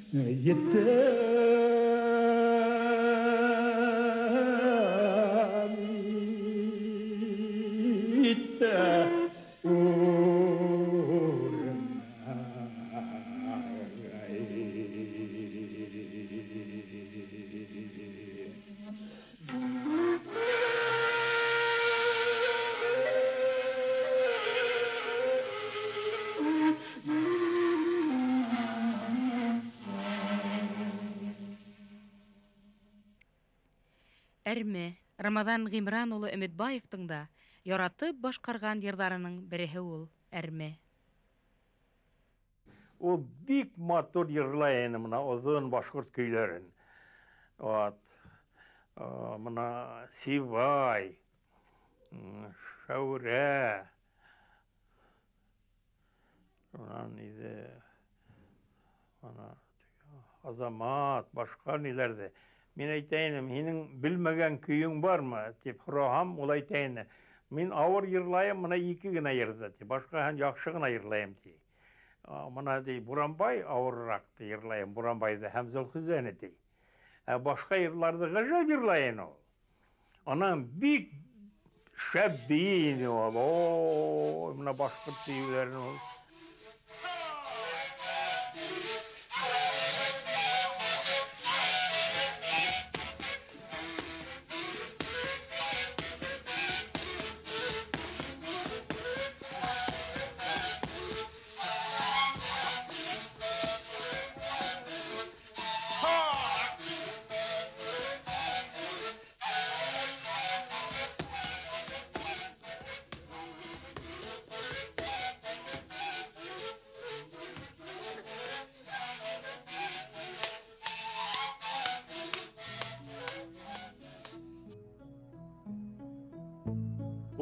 Етәм итә Әрме, Рамаҙан Ғимран улы Өмөтбаевтың да яратып башҡарған йырҙарының береһе ул Әрме. Ул бик матур йырлай ине мына оҙон башҡорт көйләрен. Вот. Мына Сибай, Шәүрә, унан иҙе, мына Азамат, башҡа ниләрҙе. Мин әйтәйем, һинең белмәгән көйөң бармы? Тип һораһам, ул әйтә ине. Мин ауыр йырлайым, мына ике генә йырҙы, ти. Башҡаһын яҡшы ғына йырлайым, ти. Мына ти, Буранбай ауырыраҡ ти йырлайым, Буранбайҙы һәм Зөлхизәне, ти. Ә башҡа йырларҙы ғәжәп йырлай ине ул. Анан бик шәп бейей ине ул. Ой, мына башҡорт бейеүҙәрен ул.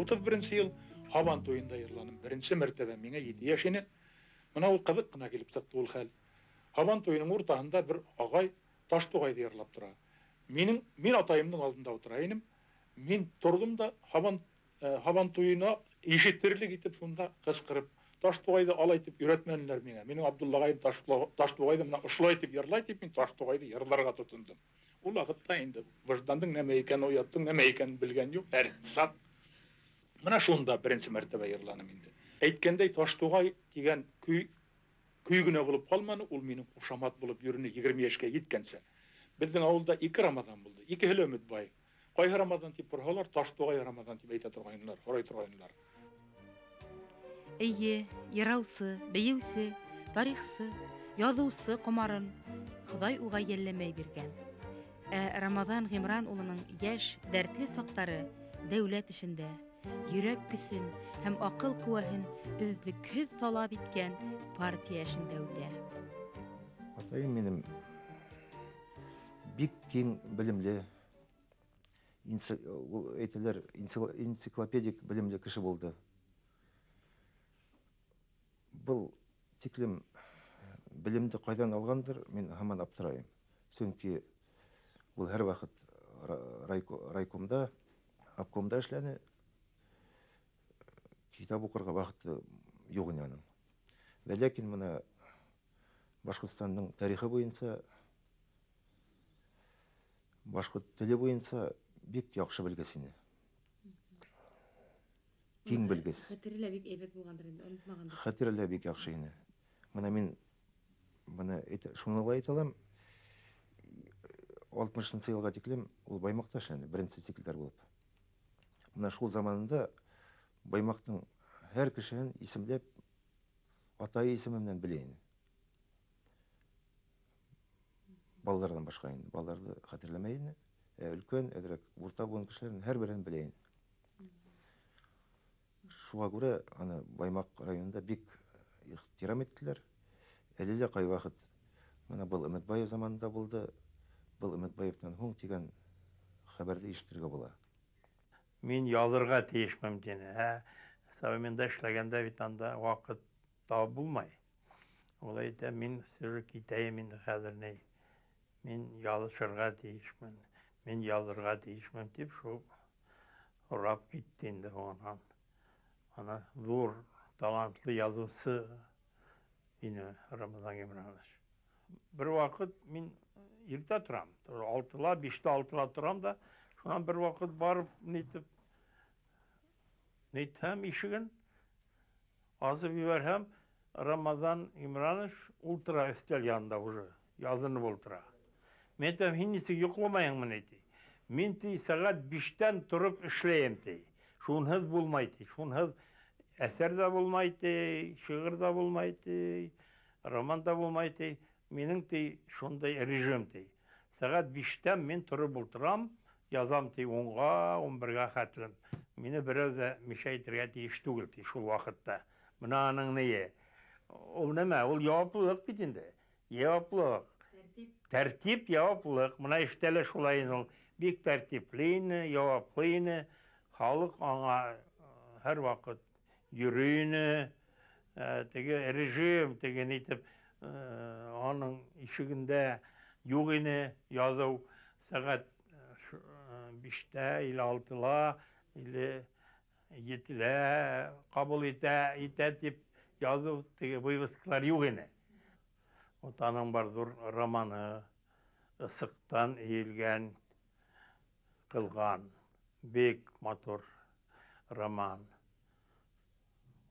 Утыҙ беренсе йыл һабан туйында йырланым. Беренсе мәртәбә миңә 7 йәш ине. Мына ул ҡыҙыҡ ҡына килеп сыҡты ул хәл. Һабан туйының уртаһында бер ағай Таштуғайҙы йырлап тора. Мин атайымдың алдында ултыра инем. Мин торҙом да һабан туйына ишетерлек итеп шунда ҡысҡырып Таштуғайҙы алай итеп өйрәтмәнеләр миңә. Минең Абдулла ағайым Таштуғайҙы мына ошолай итеп йырлай тип мин Таштуғайҙы йырларға тотондом. Ул ваҡытта инде выждандың нәмә икәнен, ояттың нәмә икәнен белгән юҡ. Әр сат. Мына шунда беренсе мәртәбә йырланым инде. Әйткәндәй, Таштуғай тигән көй генә булып ҡалманы, ул минең ҡушамат булып йөрөнө 20 йәшкә еткәнсә. Беҙҙең ауылда 2 Рамаҙан булды. Икеһе лә Өмөтбаев. Ҡайһы Рамаҙан тип һорһалар, Таштуғай Рамаҙан тип әйтә торғайнылар, һорай торғайнылар. Эйе, йыраусы, бейеүсе, тарихсы, яҙыусы ҡомарын Хоҙай уға йәлләмәй биргән. Ә Рамаҙан Ғимран улының йәш, дәртле саҡтары дәүләт эшендә йөрәк көсөн һәм аҡыл ҡеүәһен өҙлөкһөҙ талап иткән партия эшендә үтә. Атайым минең бик киң белемле, ул әйтәләр, энциклопедик белемле кеше булды. Был тиклем белемде ҡайҙан алғандыр, мин һаман аптырайым. Сөнки ул һәр ваҡыт райкомда, обкомда эшләне. Китап уҡырға ваҡыты юҡ ине уның. Вә ләкин мына Башҡортостандың тарихы буйынса, башҡорт теле буйынса бик яҡшы белгес ине. Киң белгес. Хәтере лә бик әйбәт булғандыр инде, онотмағандыр. Хәтере лә бик яҡшы ине. Мына мин быны шуны ла әйтә алам. Алтмышынсы йылға тиклем ул Баймаҡта эшләне, беренсе секретарь булып. Мына шул заманында Баймаҡтың һәр кешеһен исемләп, атайы исеме менән белә ине. Балаларҙан башҡа инде, балаларҙы хәтерләмәй ине. Ә өлкән, әҙерәк урта быуын кешеләрен һәр береһен белә ине. Шуға күрә аны Баймаҡ районында бик ихтирам иттеләр. Әле лә ҡай ваҡыт мына был Өмөтбаев заманында булды, был Өмөтбаевтан һуң тигән хәбәрҙе ишетергә була. Мин яҙырға тейешмен тине. Ә Совминда эшләгәндә бит анда ваҡыт табып булмай. Ул әйтә, мин все китәйем инде хәҙер ни. Мин яҙышырға тейешмен, мин яҙырға тейешмен тип шул һорап китте инде һуңынан. Ана ҙур талантлы яҙыусы ине Рамаҙан Ғимранович. Бер ваҡыт мин иртә торам. 6-ла, 5-тә 6-ла торам да, шунан бер ваҡыт барып нитеп нитһәм ишеген асып ебәрһәм, Рамазан Имранович ултыра өҫтәл янында уже, яҙынып ултыра. Мин әйтәм, һин нисек йоҡламайһыңмы ни, ти. Мин, ти, сәғәт 5-тән тороп эшләйем, ти. Шунһыҙ булмай, ти. Шунһыҙ әҫәр ҙә булмай, ти, шиғыр ҙа булмай, ти, роман да булмай, ти. Минең, ти, шундай режим, ти. Сәғәт 5-тән мин тороп ултырам, язам, ти, 10-ға, 11-гә хәтлем. Мине берәү ҙә мишә итергә тейеш түгел, ти, шул ваҡытта. Бына аның ние. Ул нәмә? Ул яуаплылыҡ бит инде. Яуаплылыҡ. Тәртип. Тәртип, яуаплылыҡ. Бына эштә лә шулай ине ул. Бик тәртипле ине, яуаплы ине. Халыҡ аңа һәр ваҡыт йөрөй ине. Теге режим, теге нитеп, аның ишегендә юҡ ине яҙыу. Сәғәт 5-тә или 6-ла или 7-лә ҡабул итә тип яҙыу, теге вывескалар юҡ ине. Вот аның бар ҙур романы Ысыҡтан эйелгән ҡылған. Бик матур роман.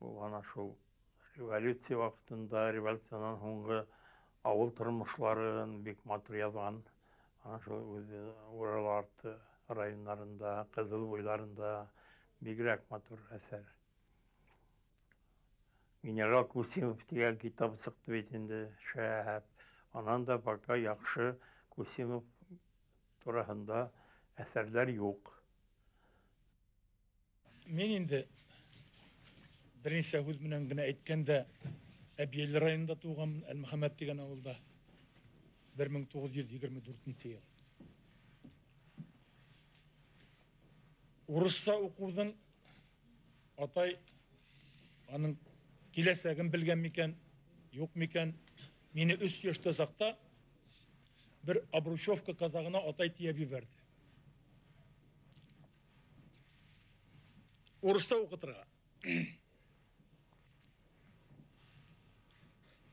Ул ана шул революция ваҡытында, революциянан һуңғы ауыл тормошларын бик матур яҙған. Ана шул үҙе Урал арты райондарында, Ҡыҙыл буйҙарында бигерәк матур әҫәр. Генерал Кусимов тигән китап сыҡты бит инде, шәп. Анан да пока яҡшы Кусимов тураһында әҫәрҙәр юҡ. Мин инде бер нисә һүҙ менән генә әйткәндә, Әбйәлил районында тыуғанмын, Әлмөхәмәт тигән ауылда. 1924 йыл. Урыҫса уҡыуҙың атай аның киләсәген белгән микән, юҡ микән? Мине 3 йәштә саҡта бер Обручевка казағына атай тейәп ебәрҙе. Урыҫса уҡытырға.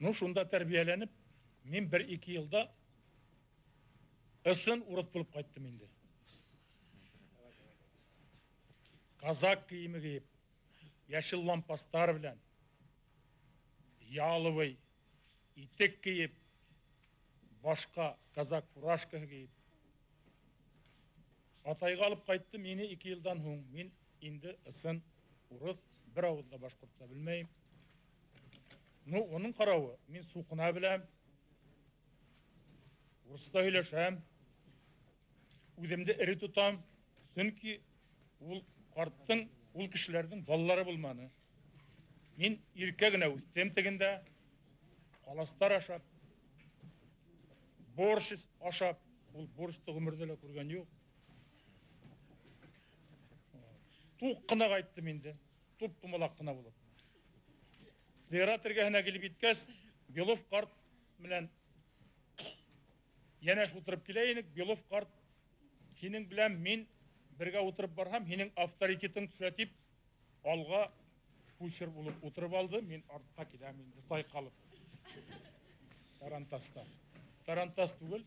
Ну, шунда тәрбиәләнеп, мин бер-ике йылда ысын урыҫ булып ҡайттым инде. Казак кейеме кейеп, йәшел лампастар белән, яловый итек кейеп, башҡа казак фуражкаһы кейеп. Атайға алып ҡайтты мине 2 йылдан һуң. Мин инде ысын урыҫ, бер ауыҙ ҙа башҡортса белмәйем. Ну, уның ҡарауы, мин суҡына беләм, урыҫса һөйләшәм, үҙемде эре тотам, сөнки ул ҡарттың, ул кешеләрҙең балалары булманы. Мин иркә генә үҫтем тегендә, ҡаластар ашап, борщ ашап, ул борщты ғүмерҙә лә күргән юҡ. Туҡ ҡына ҡайттым инде, туп-тумалаҡ ҡына булып. Зыярат эргәһенә килеп еткәс, Белов ҡарт менән йәнәш ултырып килә инек. Белов ҡарт, һинең белән мин бергә ултырып барһам, һинең авторитетың төшә тип, алға кучер булып ултырып алды. Мин артҡа киләм инде, сайҡалып. Тарантаста. Тарантас түгел,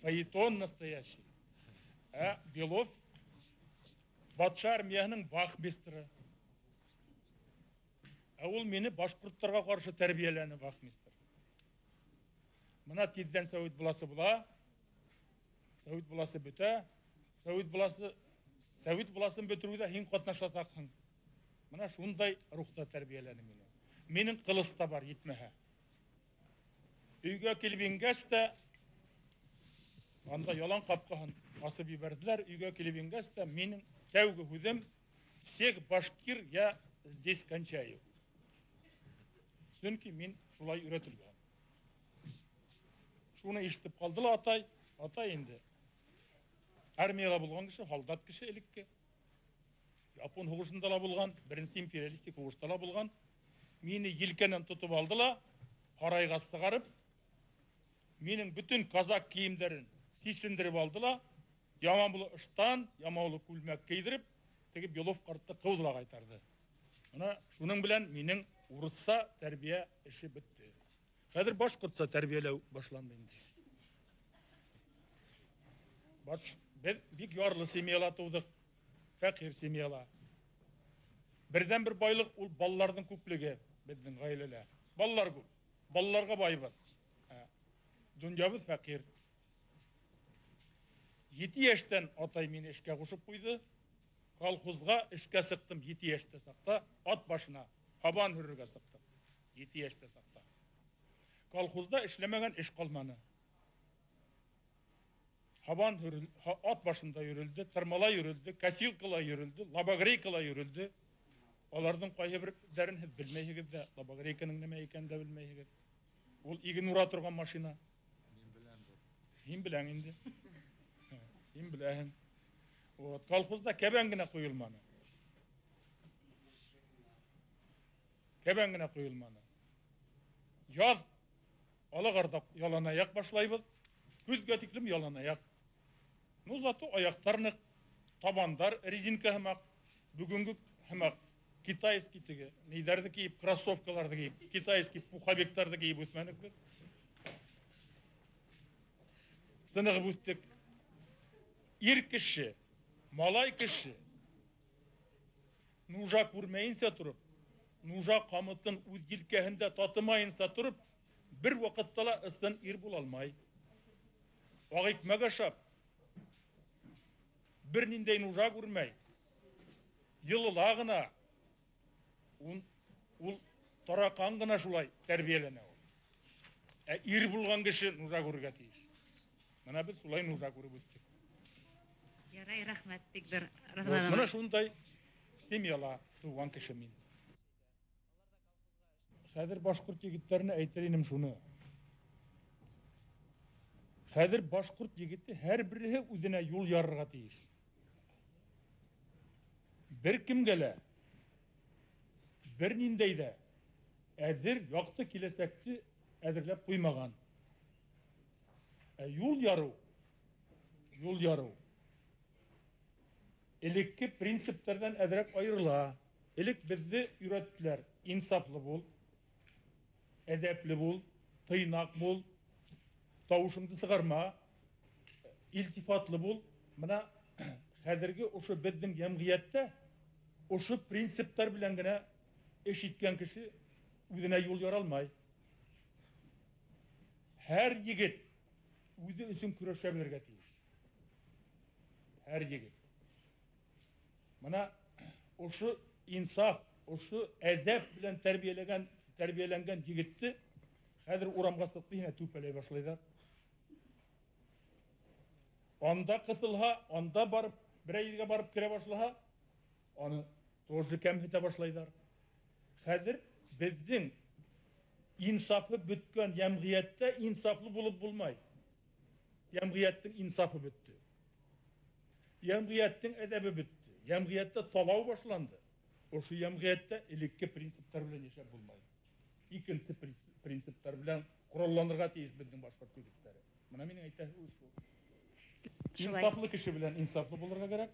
фаэтон настоящий. Ә Белов батша армияһының вахмистры. Ә ул мине башҡорттарға ҡаршы тәрбиәләне вахмистр. Мына тиҙҙән совет власы була, совет власы бөтә, совет власын бөтөрөүҙә һин ҡатнашасаҡһың. Мына шундай рухта тәрбиәләне мине. Минең ҡылыс та бар етмәһә. Өйгә килеп ингәс тә, анда ялан ҡапҡаһын асып ебәрҙеләр. Өйгә килеп ингәс тә, минең тәүге һүҙем: всех башкир я здесь кончаю. Сөнки мин шулай өйрәтелгән. Шуны ишетеп ҡалды ла атай. Атай инде армияла булған кеше, һалдат кеше элекке. Япон һуғышында ла булған, беренсе империалистик һуғышта ла булған. Мине елкәнән тотоп алды ла, һарайға сығарып, минең бөтөн казак кейемдәрен сисендереп алды ла, ямаулы ыштан, ямаулы күлмәк кейҙереп, теге Белов ҡартты ҡыуҙы ла ҡайтарҙы. Мына шуның белән минең урыҫса тәрбиә эше бөттө. Хәҙер башҡортса тәрбиәләү башланды инде. Беҙ бик ярлы семьяла тыуҙыҡ, фәҡир семьяла. Берҙән-бер байлыҡ ул балаларҙың күплеге беҙҙең ғаиләлә. Балалар күп, балаларға байбыҙ. Донъябыҙ фәҡир. 7 йәштән атай мине эшкә ҡушып ҡуйҙы. Колхозға эшкә сыҡтым 7 йәштә саҡта, ат башына һабан һөрөргә сыҡтым. 7 йәштә саҡта. Колхозда эшләмәгән эш ҡалманы. Һабан ат башында йөрөлдө, тырмала йөрөлдө, косилкала йөрөлдө, лобогрейкала йөрөлдө. Аларҙың ҡайһы берҙәрен һеҙ белмәйһегеҙ ҙә, лобогрейканың нимә икәнен дә белмәйһегеҙ. Ул иген ура торған машина. Мин беләм. Һин беләң инде. Һин беләһең. Вот, колхозда кәбән генә ҡойолманы. Кәбән генә ҡойолманы. Яҙ алағарҙа яланаяҡ башлайбыҙ. Көҙгә тиклем яланаяҡ. Ну, зато аяҡтар ныҡ, табандар резинка һымаҡ, бөгөнгө һымаҡ китайский теге, нейҙәрҙе кейеп, кроссовкаларҙы кейеп, китайский пуховиктарҙы кейеп үҫмәнек беҙ. Сынығып үҫтек. Ир кеше, малай кеше нужа күрмәйенсә тороп, нужа ҡамытын үҙ елкәһендә татымайынса тороп, бер ваҡытта ла ысын ир була алмай. Аҡ икмәк ашап, бер ниндәй нужа күрмәй, йылыла ғына, ул тараҡан ғына шулай тәрбиәләнә ул. Ә ир булған кеше нужа күрергә тейеш. Бына беҙ шулай нужа күреп үҫтек. Ярай, рәхмәт, бик бер. Бына шундай семьяла тыуған кеше мин. Хәҙер башҡорт егеттәренә әйтер инем шуны. Хәҙер башҡорт егете һәр береһе үҙенә юл ярырға тейеш. Бер кемгә лә, бер ниндәй ҙә әҙер яҡты киләсәкте әҙерләп ҡуймаған. Ә юл ярыу, юл ярыу элекке принциптарҙан әҙерәк айырыла. Элек беҙҙе өйрәттеләр: инсафлы бул, әҙәпле бул, тыйнаҡ бул, тауышыңды сығарма, илтифатлы бул. Бына хәҙерге ошо беҙҙең йәмғиәттә ошо принциптар белән генә эш иткән кеше үҙенә юл яра алмай. Һәр егет үҙе өсөн көрәшә белергә тейеш. Һәр егет. Бына ошо инсаф, ошо әҙәп белән тәрбиәләнгән егетте хәҙер урамға сыҡты, һине түпәләй башлайҙар. Анда ҡыҫылһа, анда барып, берәй ергә барып керә башлаһа, аны тоже кәмһетә башлайҙар. Хәҙер беҙҙең инсафы бөткән йәмғиәттә инсафлы булып булмай. Йәмғиәттең инсафы бөттө. Йәмғиәттең әҙәбе бөттө. Йәмғиәттә талау башланды. Ошо йәмғиәттә элекке принциптар белән йәшәп булмай. Икенсе принциптар белән ҡоралланырға тейеш беҙҙең башҡорт егеттәре. Бына минең әйтәһе һүҙ шул. Инсафлы кеше белән инсафлы булырға кәрәк,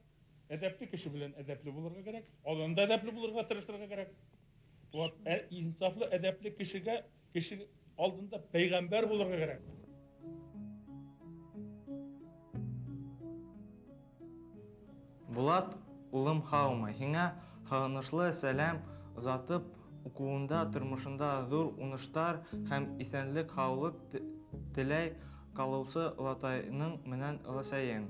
әҙәпле кеше белән әҙәпле булырға кәрәк, алында әҙәпле булырға тырышырға кәрәк. Инсафлы, әҙәпле кешегә, кеше алдында пәйғәмбәр булырға кәрәк. Булат, улым, һаумы, һиңә һағынышлы сәләм оҙатып, уҡыуында, тормошонда ҙур уңыштар һәм иҫәнлек, һаулыҡ теләй ҡалыусы олатайының менән өләсәйең.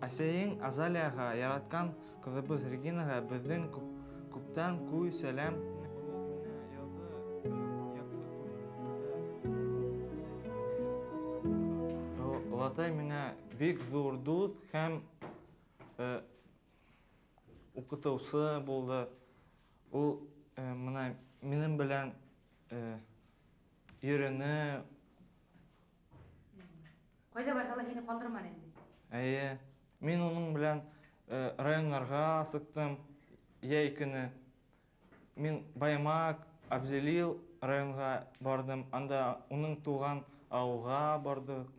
Әсәйең Азалияға, яратҡан ҡыҙыбыҙ Регинаға беҙҙең күптән көй сәләм. Олатай миңә бик ҙур дуҫ һәм уҡытыусы булды. Ул мына минең белән йөрөнө. Ҡайҙа барһа ла һине ҡалдырманы инде. Эйе, мин уның белән районнарға сыҡтым йәй көнө. Мин Баймаҡ, Әбзелил районға барҙым, анда уның тыуған ауылға барҙыҡ.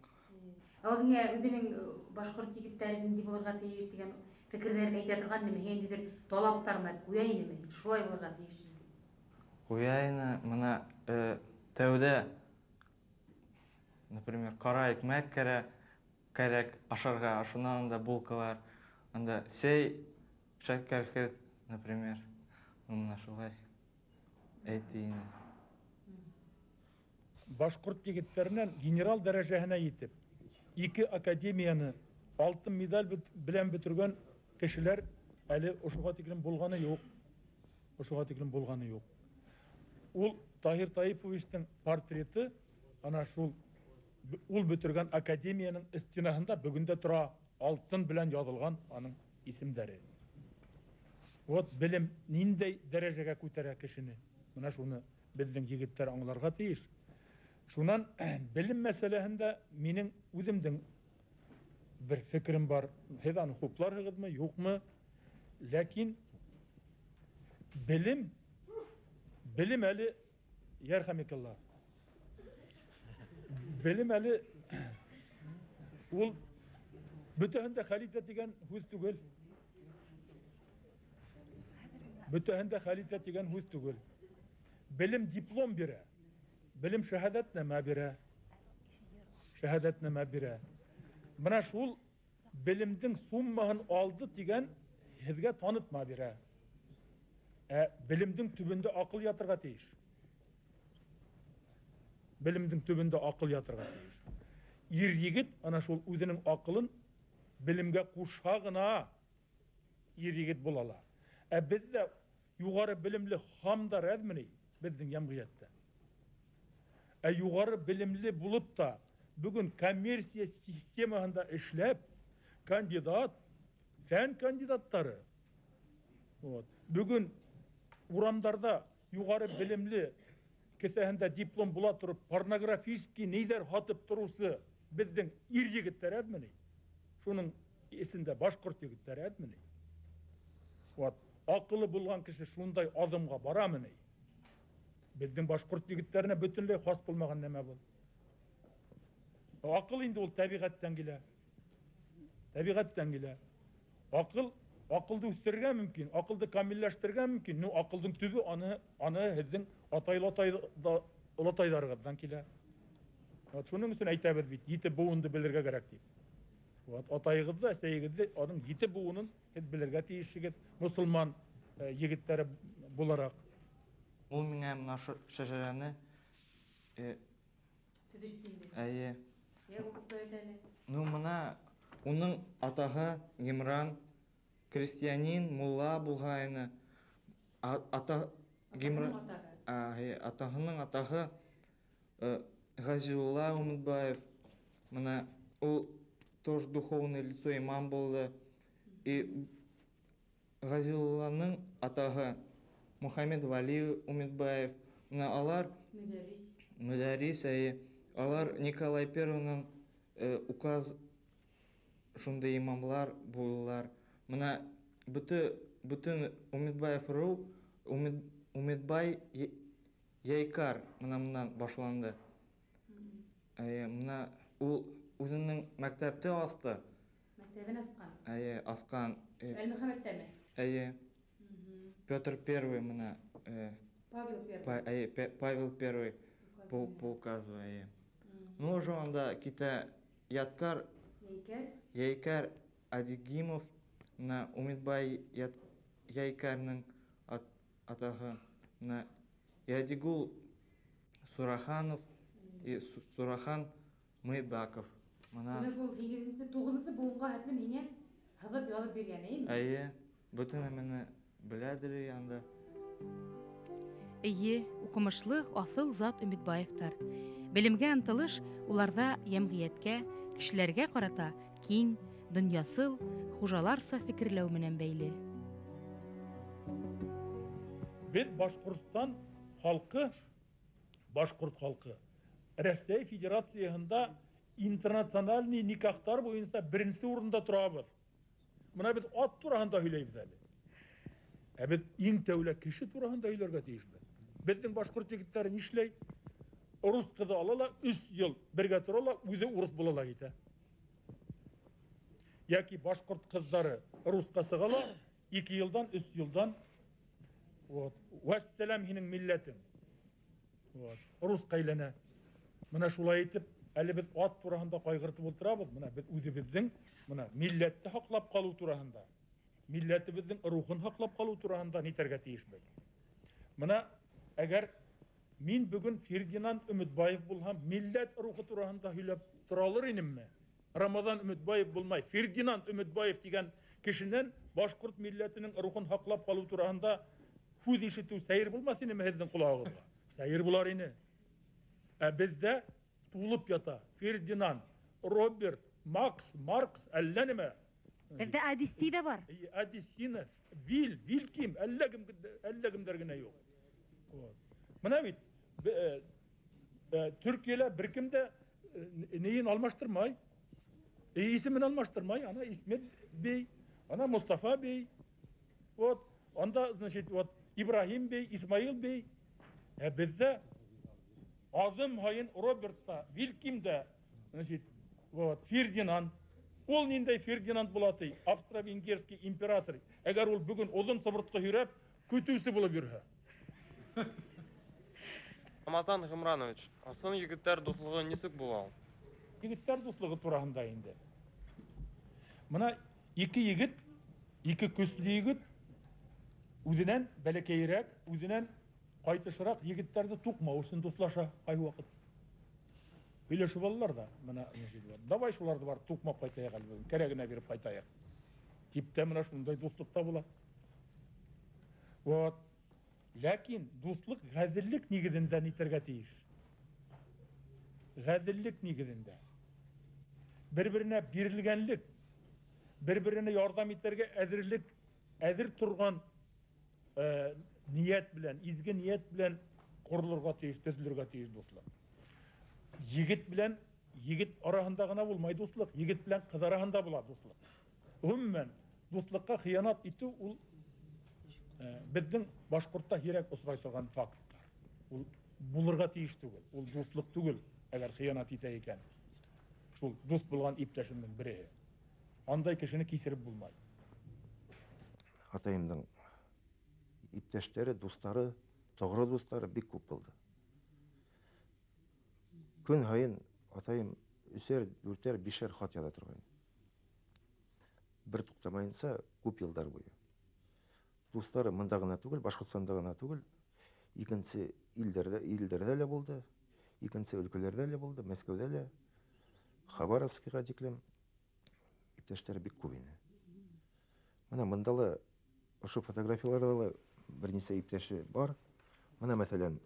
Ә ул һиңә үҙенең башҡорт егеттәре ниндәй булырға тейеш тигән фекерҙәрен әйтә торған нимә, ниндәйҙер талаптармы ҡуя инеме? Шулай булырға тейеш инде. Ҡуя ине, мына тәүҙә Например, ҡара икмәк кәрәк ашарға, шунан анда булкалар, анда сәй шәкәрһеҙ, например. Мына шулай әйтә ине. Башҡорт егеттәренән генерал дәрәжәһенә етеп, 2 академияны алтын медаль белән бөтөргән кешеләр әле ошоға тиклем булғаны юҡ. Ошоға тиклем булғаны юҡ. Ул Таһир Таиповичтың портреты ана шул ул бөтөргән академияның стенаһында бөгөн дә тора, алтын белән яҙылған аның исемдәре. Вот белем ниндәй дәрәжәгә күтәрә кешене. Мына шуны беҙҙең егеттәр аңларға тейеш. Шунан белем мәсьәләһендә минең үҙемдең бер фекерем бар. Һеҙ аны хупларһығыҙмы, юҡмы? Ләкин белем әле, ярхамикалла. Белем әле ул бөтәһен дә хәл итә тигән һүҙ түгел. Бөтәһен дә хәл итә тигән һүҙ түгел. Белем диплом бирә. Белем шәһәдәтнамә бирә. Шәһәдәтнамә бирә. Мына шул белемдең суммаһын алды тигән һеҙгә танытма бирә. Ә белемдең төбөндә аҡыл ятырға тейеш. Белемдең төбөндә аҡыл ятырға тейеш. Ир егет ана шул үҙенең аҡылын белемгә ҡушһа ғына ир егет була ала. Ә беҙҙә юғары белемле хамдар әҙме ни беҙҙең йәмғиәттә? Ә юғары белемле булып та бөгөн коммерция системаһында эшләп кандидат, фән кандидаттары. Вот. Бөгөн урамдарҙа юғары белемле кеҫәһендә диплом була тороп порнографический ниҙәр һатып тороусы беҙҙең ир егеттәр әҙме ни? Шуның эсендә башҡорт егеттәре әҙме ни? Вот. Аҡылы булған кеше шундай аҙымға барамы ни? Беҙҙең башҡорт егеттәренә бөтөнләй хас булмаған нәмә был. Аҡыл инде ул тәбиғәттән килә. Тәбиғәттән килә. Аҡылды үҫтерергә мөмкин, аҡылды камилләштерергә мөмкин. Ну, аҡылдың төбө аны һеҙҙең олатайҙарығыҙҙан килә. Вот, шуның өсөн әйтәбеҙ бит, ете быуынды белергә кәрәк тип. Вот, атайығыҙҙы, әсәйегеҙҙе, аның ете быуынын һеҙ белергә тейешһегеҙ, мосолман егеттәре булараҡ. Ул миңә мына шәжәрәне, Төҙөштө инде. Әйе. Йә, уҡып та бит әле. Ну, мына уның атаһы Ғимран, крестьянин, мулла булғайны. Ата Ғимран, Атаһының атаһы. Әйе, атаһының атаһы, Ғәзизулла Умитбаев. Мына ул тоже духовное лицо, имам булды. И Ғәзизулланың атаһы Мухаммед Вали Умитбаев. Мына алар Мөдәррис. Мөдәррис, әйе. Алар Николай Первыйның, указ шундай имамлар булдылар. Мына бөтөн Умитбаев ырыу, Умитбай Яйкар мына мындан башланды. Әйе, мына ул үҙенең мәктәпте асты. Мәктәбен асҡан. Әйе, асҡан. Әлмөхәмәттәме? Әйе. Петр Первый мына, Павел Первый. Әйе, Павел Первый Указы менән. по указу, әйе. Ну, уже анда китә Яткар, Яйкәр. Яйкәр Адигимов, мына Умитбай Яйкәрнең атаһы, мына Ядигул Сураханов и Сурахан Мыйбаков. Мына Демәк, ул һигеҙенсе, туғыҙынсы быуынға хәтлем һиңә һыҙып яҙып биргән, әйеме? Әйе, бөтөн нәмәне беләдер анда. Эйе, уҡымышлы аҫыл зат Өмитбаевтар. Белемгә ынтылыш уларҙа йәмғиәткә, кешеләргә ҡарата киң, донъясыл, хужаларса фекерләү менән бәйле. Беҙ Башҡортостан халҡы, башҡорт халҡы Рәсәй Федерацияһында интернациональный никахтар буйынса беренсе урында торабыҙ. Мына беҙ ат тураһында һөйләйбеҙ әле. Ә беҙ иң тәүлә кеше тураһында һөйләргә тейешбеҙ. Беҙҙең башҡорт егеттәре нишләй? Рус ҡыҙы ала ла, өс йыл бергә тора ла, үҙе урыҫ була ла китә. Йәки башҡорт ҡыҙҙары русҡа сыға ла, 2 йылдан, 3 йылдан, вот, вәссәләм һинең милләтең. Вот, русҡа әйләнә. Мына шулай итеп, Әле беҙ ат тураһында ҡайғыртып ултырабыҙ, мына беҙ үҙебеҙҙең мына милләтте һаҡлап ҡалыу тураһында, милләтебеҙҙең рухын һаҡлап ҡалыу тураһында нитәргә тейешбеҙ. Мына әгәр мин бөгөн Фердинанд Өмөтбаев булһам, милләт рухы тураһында һөйләп тора алыр инемме? Рамаҙан Өмөтбаев булмай, Фердинанд Өмөтбаев тигән кешенән башҡорт милләтенең рухын һаҡлап ҡалыу тураһында һүҙ ишетеү сәйер булмаҫ инеме һеҙҙең ҡолағығыҙға? Сәйер булар ине. Ә беҙҙә тулып ята Фердинанд, Роберт, Макс, Маркс, әллә нимә. Беҙҙә Одиссей ҙа бар. Одиссина, Вил, Вилким, әллә кем, әллә кемдәр генә юҡ. Вот. Мына бит Төркиәлә бер кем дә нейен алмаштырмай, исемен алмаштырмай, ана Исмет бей, ана Мустафа бей. Вот, анда, значит, вот Ибраһим бей, Исмаил бей. Ә беҙҙә аҙым һайын Роберт та, Вилким дә, значит, вот, Фердинанд. Ул ниндәй Фердинанд була ти? Австро-венгерский император. Әгәр ул бөгөн оҙон сыбыртҡы һөйрәп, көтөүсе булып йөрөһә. Рамазан Ғимранович, ысын егеттәр дуҫлығы нисек була ул? Егеттәр дуҫлығы тураһында инде. Мына ике егет, ике көслө егет үҙенән бәләкәйерәк, үҙенән ҡайтышыраҡ егеттәрҙе туҡмау өсөн дуҫлаша ҡай ваҡыт. Һөйләшеп алалар ҙа, мына давай шуларҙы барып туҡмап ҡайтайыҡ әле бөгөн, кәрәгенә биреп ҡайтайыҡ. Тип тә мына шундай дуҫлыҡ та була. Вот. Ләкин дуҫлыҡ ғәҙеллек нигеҙендә нитергә тейеш. Ғәҙеллек нигеҙендә. Бер-беренә бирелгәнлек, бер-беренә ярҙам итергә әҙерлек, әҙер торған ниәт белән, изге ниәт белән ҡоролорға тейеш, төҙөлөргә тейеш дуҫлыҡ. Егет белән егет араһында ғына булмай дуҫлыҡ, егет белән ҡыҙ араһында була дуҫлыҡ. Ғөмүмән, дуҫлыҡҡа хыянат итеү ул беҙҙең башҡортта һирәк осрай торған факттар. Ул булырға тейеш түгел, ул дуҫлыҡ түгел, әгәр хыянат итә икән. Шул дуҫ булған иптәшемдең береһе. Андай кешене кисереп булмай. Атайымдың иптәштәре, дуҫтары, тоғро дуҫтары бик күп булды. Көн һайын атайым өсәр, дүртәр, бишәр хат яҙа торғайны. Бер туҡтамайынса күп йылдар буйы. Дуҫтары мында ғына түгел, Башҡортостанда ғына түгел, икенсе илдәрҙә лә булды, икенсе өлкәләрҙә лә булды, Мәскәүҙә лә, Хабаровскиға тиклем иптәштәре бик күп ине. Мына мында ла ошо фотографияларҙа ла бер нисә иптәше бар. Мына мәҫәлән,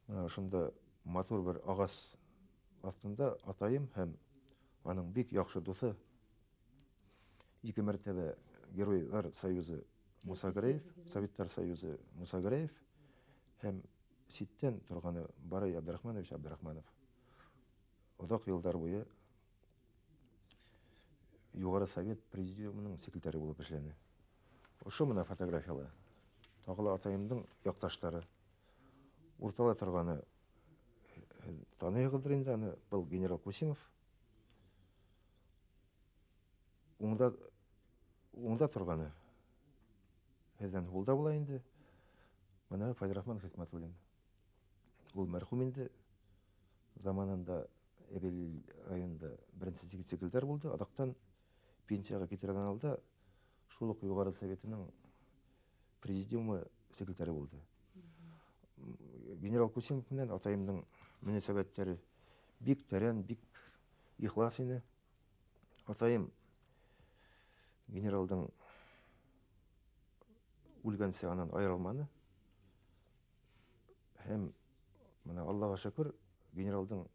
мына ошонда матур бер ағас аҫтында атайым һәм аның бик яҡшы дуҫы, ике мәртәбә Геройҙар Союзы Муса Гәрәев, Советтар Союзы Муса Гәрәев һәм ситтән торғаны Барай Абдрахманович Абдрахманов. Оҙаҡ йылдар буйы Юғары Совет Президиумының секретары булып эшләне. Ошо мына фотографияла тағы ла атайымдың яҡташтары. Уртала торғаны таныйығыҙҙыр инде, аны был генерал Кусимов. Уңда торғаны һеҙҙән һулда була инде. Мына Фәйзрахман Хисмәтуллин. Ул мәрхүм инде. Заманында Әбел районында беренсе секретарь булды. Аҙаҡтан пенсияға китерҙән алда шул уҡ Юғары Советының президиумы секретары булды. Генерал Кусимов менән атайымдың мөнәсәбәттәре бик тәрән, бик ихлас ине. Атайым генералдың үлгәнсе анан айырылманы. Һәм мына Аллаға шөкөр, генералдың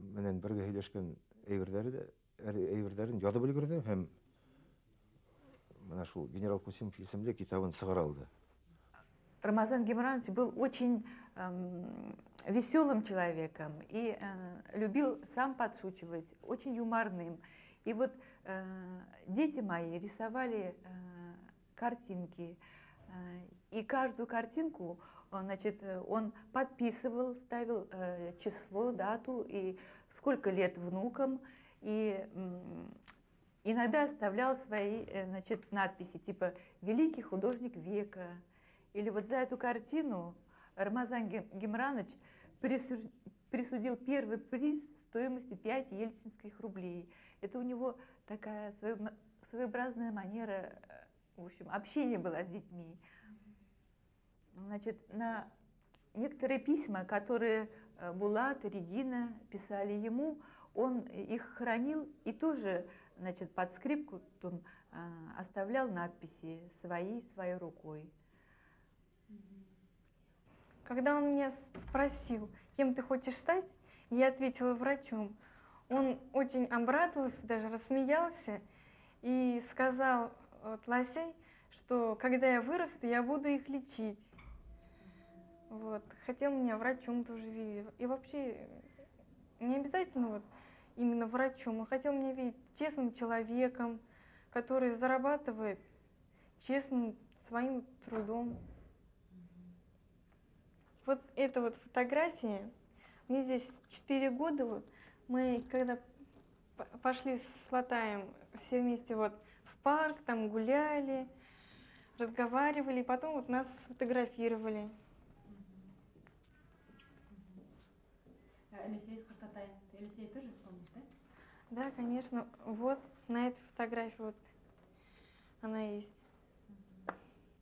менән бергә һөйләшкән әйберҙәрен яҙып өлгөрҙө һәм мына шул генерал Кусимов исемле китабын сығара алды. Рамазан Гимранович был очень веселым человеком и любил сам подшучивать, очень юморным. И вот дети мои рисовали картинки, и каждую картинку, значит, он подписывал, ставил число, дату и сколько лет внукам, и иногда оставлял свои, значит, надписи типа «Великий художник века», или вот за эту картину Рамазан Гимранович присудил первый приз стоимостью 5 ельцинских рублей. Это у него такая своеобразная манера, в общем, общения была с детьми. Значит, на некоторые письма, которые Булат и Регина писали ему, он их хранил и тоже, значит, под скрипку там, оставлял надписи своей рукой. Когда он меня спросил, кем ты хочешь стать, я ответила врачом. Он очень обрадовался, даже рассмеялся и сказал вот, Лосей, что когда я вырасту, я буду их лечить. Вот. Хотел меня врачом тоже видеть. И вообще не обязательно вот именно врачом. Он хотел меня видеть честным человеком, который зарабатывает честным своим трудом. Вот эта вот фотография. Мне здесь 4 года. Вот, мы когда пошли с Латаем все вместе вот в парк, там гуляли, разговаривали, потом вот нас сфотографировали. А Елисей с Хартатаем. Ты Елисея тоже помнишь, да? Да, конечно. Вот на этой фотографии вот она есть.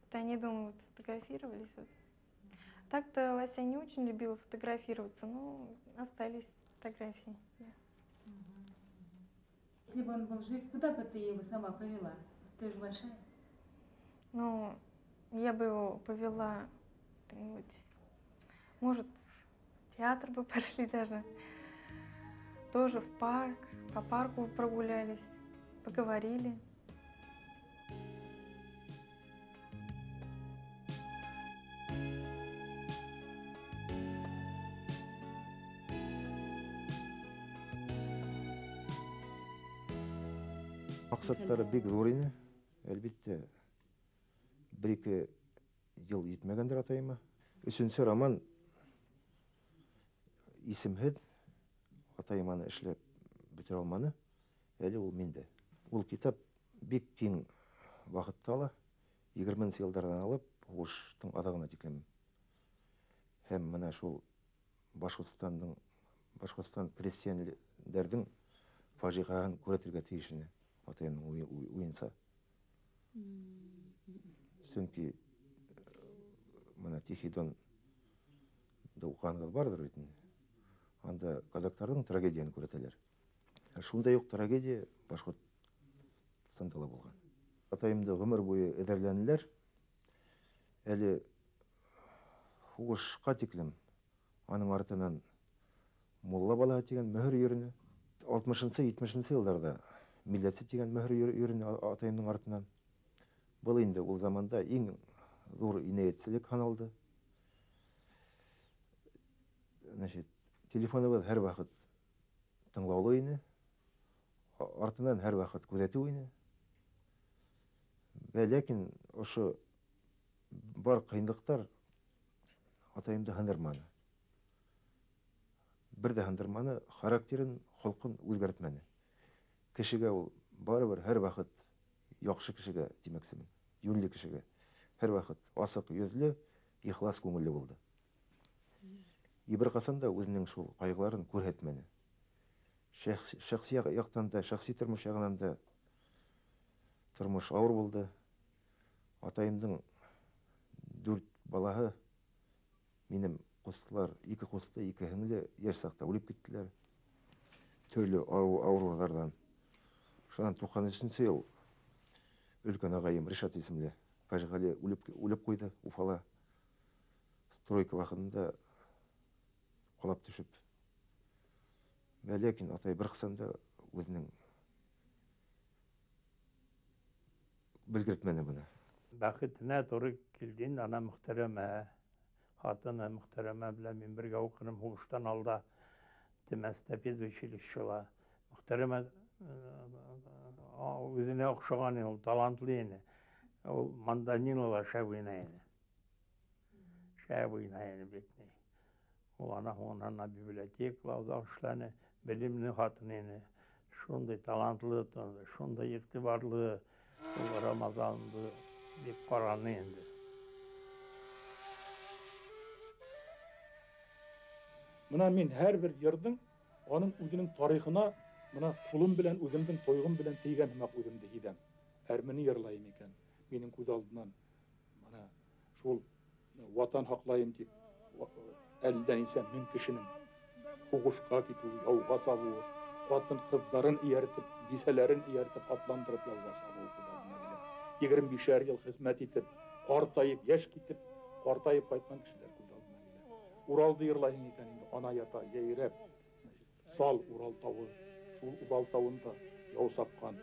Это они дома вот сфотографировались. Вот. Так-то Лося не очень любила фотографироваться, но остались фотографии. Да. Если бы он был жив, куда бы ты его сама повела? Ты же большая. Ну, я бы его повела где-нибудь, может, в театр бы пошли даже, тоже в парк, по парку прогулялись, поговорили. Маҡсаттары бик ҙур ине, әлбиттә, бер-ике йыл етмәгәндер атайыма. Өсөнсө роман исемһеҙ, атайым аны эшләп бөтөрә алманы, әле ул миндә. Ул китап бик киң ваҡытта ала, 20-нсе йылдарҙан алып һуғыштың аҙағына тиклем. Һәм мына шул Башҡортостан крәҫтиәндәрҙең фажиғаһын күрһәтергә тейеш ине атайымдың уйынса. Сөнки мына Тихий Донды уҡығанығыҙ барҙыр бит инде. Анда казактарҙың трагедияһын күрһәтәләр. Шундай уҡ трагедия Башҡортостанда ла булған. Атайымды ғүмер буйы эҙәрләнеләр. Әле һуғышҡа тиклем аның артынан мулла балаһы тигән мөһөр йөрөнө. 60-70 йылдарҙа милләтсе тигән мөһөр йөрөнө атайымдың артынан. Был инде ул заманда иң ҙур инәйәтселек һаналды. Значит, телефоныбыҙ һәр ваҡыт тыңлаулы ине, артынан һәр ваҡыт күҙәтеү ине. Ләкин ошо бар ҡыйынлыҡтар атайымды һындырманы. Бер ҙә һындырманы, характерын, холҡон үҙгәртмәне. Кешегә ул барыбер һәр ваҡыт яҡшы кешегә тимәксемен, йүнле кешегә һәр ваҡыт асыҡ йөҙлө, ихлас күңелле булды. И бер ҡасан да үҙенең шул ҡайғыларын күрһәтмәне. Шәхси яҡтан да, шәхси тормош яғынан да тормош ауыр булды. Атайымдың 4 балаһы, минем ҡустылар, 2 ҡусты, 2 һеңле йәш саҡта үлеп киттеләр. Төрлө ауырыуҙарҙан. Шунан 93-нсе йыл өлкән ағайым Ришат исемле фажиғәле үлеп ҡуйҙы Уфала. Стройка ваҡытында ҡолап төшөп. Ләкин атай бер ҡасан да үҙенең белгертмәне быны. Бәхетенә тура килде инде ана Мөхтәрәмә, хатыны Мөхтәрәмә белән мин бергә уҡыным һуғыштан алда Темәстә педучилищела. Мөхтәрәмә үҙенә оҡшаған ине, ул талантлы ине. Ул мандолинала шәп уйнай ине. Шәп уйнай ине бик ни. Ул ана һуңынан библиотекала оҙаҡ эшләне, белемле хатын ине. Шундай талантлы, шундай иғтибарлы. Ул Рамазанды бик ҡараны инде. Мына мин һәр бер йырҙың уның үҙенең тарихына мына ҡулым белән үҙемдең тойғом белән тейгән һымаҡ үҙемде һиҙәм. Әрмене йырлайым икән, минең күҙ алдынан мына шул ватан һаҡлайым тип әллә нисә мең кешенең һуғышҡа китеүе, яуға сабыуы, ҡатын ҡыҙҙарын эйәртеп, бисәләрен эйәртеп, атландырып яуға сабыуы күҙ алдына килә. 25 йыл хеҙмәт итеп, ҡартайып, йәш китеп, ҡартайып ҡайтҡан кешеләр күҙ алдына килә. Уралды йырлайһың икән инде, ана ята, йәйрәп, сал Урал тауы, шул Урал тауында яу сапҡан,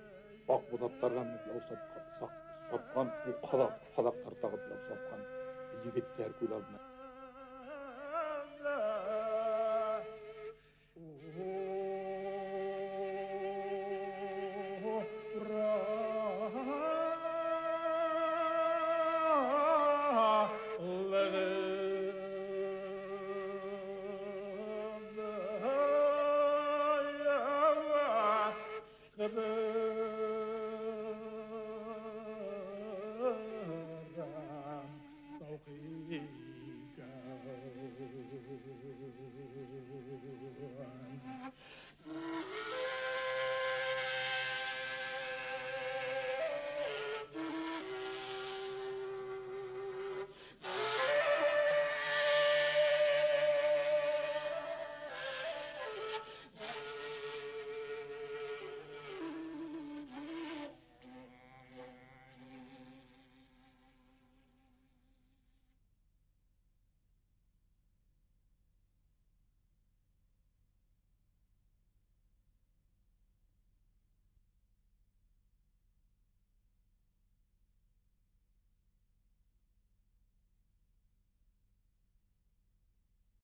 аҡ буҙаттарға менеп яу сапҡан, һаҙаҡтар тағып яу сапҡан егеттәр күҙ алдына.